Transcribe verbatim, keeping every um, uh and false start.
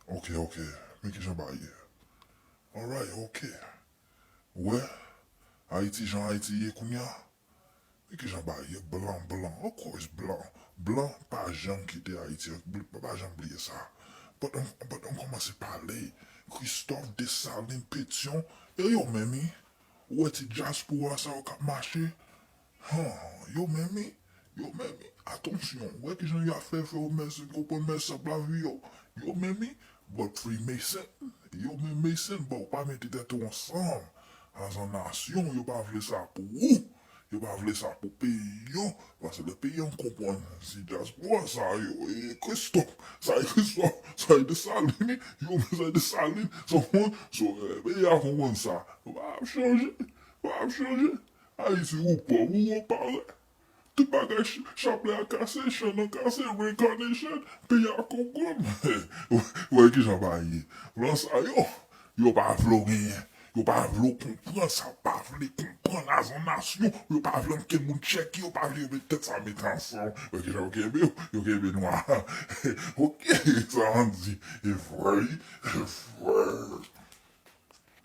Ok, ok. Men kijan bagay ye. Alright, ok. Ou wè, Ayiti, jan Ayiti ye kounye a. Men kijan bagay ye, blan, blan. Of course, blan. Blan pa janm kite Ayiti. Bl- Pa janm bliye sa. Pandan, pandan m kòmanse pale, Christophe, Desalin, Petyon, e yo menm, wi. Ou wè ti dyaspora sa yo k ap mache? Han, yo menm, wi. Yo menm, wi. Atansyon, ou wè kijan yo ap fè, fè yo mèsi, konprann mèsi ap lavi yo. Yo menm, wi. But Freemason, yo menm Mason, bon, ou pa mete tèt ou ansanm. As a nasyon, yo pa vle sa pou ou. Yo pa vle sa pou peyi yo. Paske lè peyi an konprann, si dyaspora sa yo, e Christophe, sa e Christophe, sa e Desalin, yo menm sa e Desalin, so, so, eh, peyi a konprann sa. Yo pa ap chanje, yo pa ap chanje. Ayiti, ou pòv, ou, ou parèt. Tout bagay, ch- chaplè a kase, chenn nan kase, reincarnation, peyi a konprann. Wè kijan bagay ye. Blan sa yo, yo pa vle w genyen. Yo pa vle w konprann sa, pa vle konprann as a nasyon. Yo pa vle ankenn moun tcheke, yo pa vle yo met tèt sa mete ansanm. Wè kijan yo kenbe, yo kenbe nwa. Ok, sa an di, e vre, e vre.